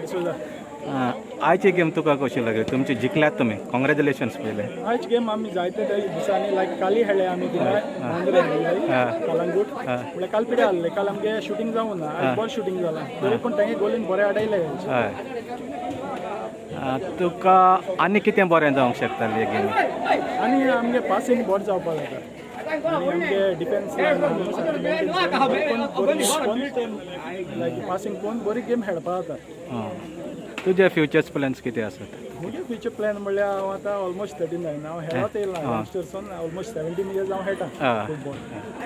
डिसोजा. आयची गेम तुका कशी लागली? तुमची जिखल्यात तुमी, कॉंग्रॅच्युलेशन्स पयले. आयज गेम आमी जायते त्या दिसांनी, लायक काली खेळ्ळे आमी थिंगा मांद्रे कलंगूट. म्हणल्यार काल पिड्या आहले, काल आमगे शुटींग जावूं ना, आयज बरें शुटींग जालां, तरी पूण तेंगे गोलीन बरें आडयले. हय, तुका आनी कितें बरें जावंक शकतालें हे गेमी? आनी आमगे पासिंग बरें जावपाक जाता आनी आमगे डिफेन्स लायक पासिंग पळोवन बरी गेम खेळपाक जाता. तुजे फ्युचर्स प्लॅन्स कितें आसात? म्हगे फ्युचर प्लॅन म्हणल्यार हांव आतां ऑलमोस्ट 39, हांव खेळत येयला यंगस्टर्सान, ऑलमोस्ट 17 इयर्स हांव खेळटा फुटबॉल.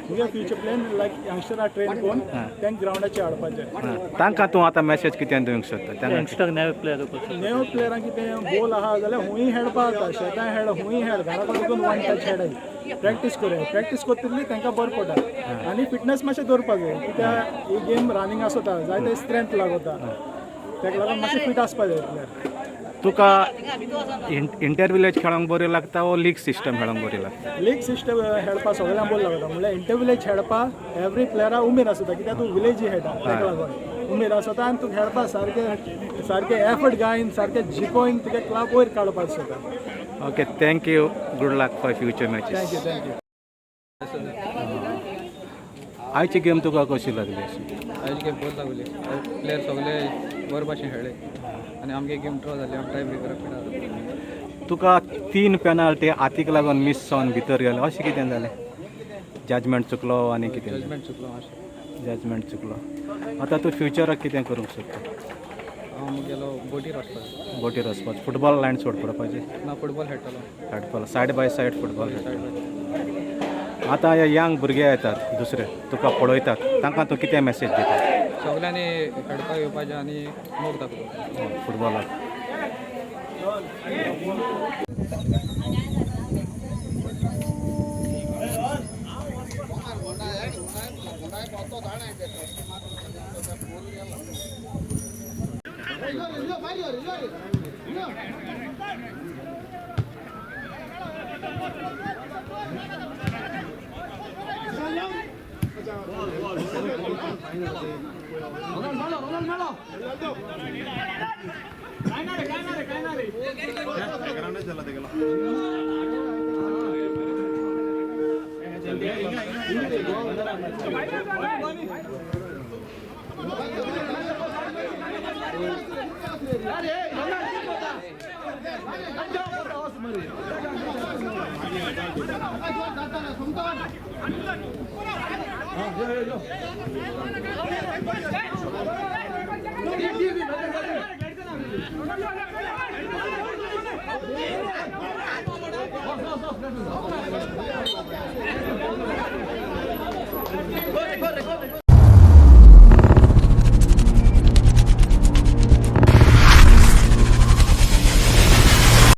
म्हगे फ्युचर प्लॅन लायक यंगस्टराक ट्रेन करून तेंक ग्रावंडाचेर हाडपाचें. तांकां तूं आतां मॅसेज कितें दिवंक सोदता तांकां? यंगस्टर, नवे प्लेयर. नेव प्लेयरांक कितें बोल आहा जाल्यार हुंय खेळपा जाता, शेतां खेळ, हुंय खेळ, घरा कडेन वन टच खेळाय, प्रॅक्टीस करूया. प्रॅक्टीस करतली तांकां बरें पडटा आनी फिटनेस मातशें दवरपाक जाय, कित्याक ही गेम रनिंग आसता, जायते स्ट्रेंथ लागता, ताका लागून मातशें फिट आसपा जाय प्लेयर. तुका इंटर विलेज खेळोंक बरी लागता वो लीग सिस्टम खेळोंक बरी लागता? लीग सिस्टम खेळपा सगळ्यांक बरें लागता. म्हणल्यार इंटर विलेज खेळपा एवरी प्लेयराक उमेद आसता, कित्याक तूं विलेजी खेळटा, ताका लागून उमेद आसता आनी तूं खेळपा सारकें सारकें एफर्ट घायन सारकें जिकोवन तुगे क्लब वयर काडपाक शकता. Okay, thank you, good luck for future matches. Thank you, thank you. आयची गेम तुका कशी लागली अशी? आयज गेम बरी लागली, प्लेयर सगळे बरे भाशेन खेळ्ळे आनी आमगे गेम ड्रॉ जाली, आमी टाय ब्रेकराक खेळ्ळा. तुका तीन पेनाल्टी हातीक लागून मिस जावन भितर गेले, अशें कितें जालें? जजमेंट चुकलो आनी कितें? जजमेंट चुकलो मातशें. जजमेंट चुकलो. आतां तूं फ्युचराक कितें करूंक सोदता? हांव मुगेलो बोटीर वचपाचो. बोटीर वचपाचें, फुटबॉल लायन सोड पडपाचें? ना, फुटबॉल खेळटलो. खेळटलो, side by side football. Side by. आतां हे यंग भुरगे येतात दुसरे, तुका पळयतात, तांकां तूं कितें मॅसेज दिता? सगळ्यांनी खेळपाक येवपाचें आनी मोग दाखोवपाचो फुटबॉलाक.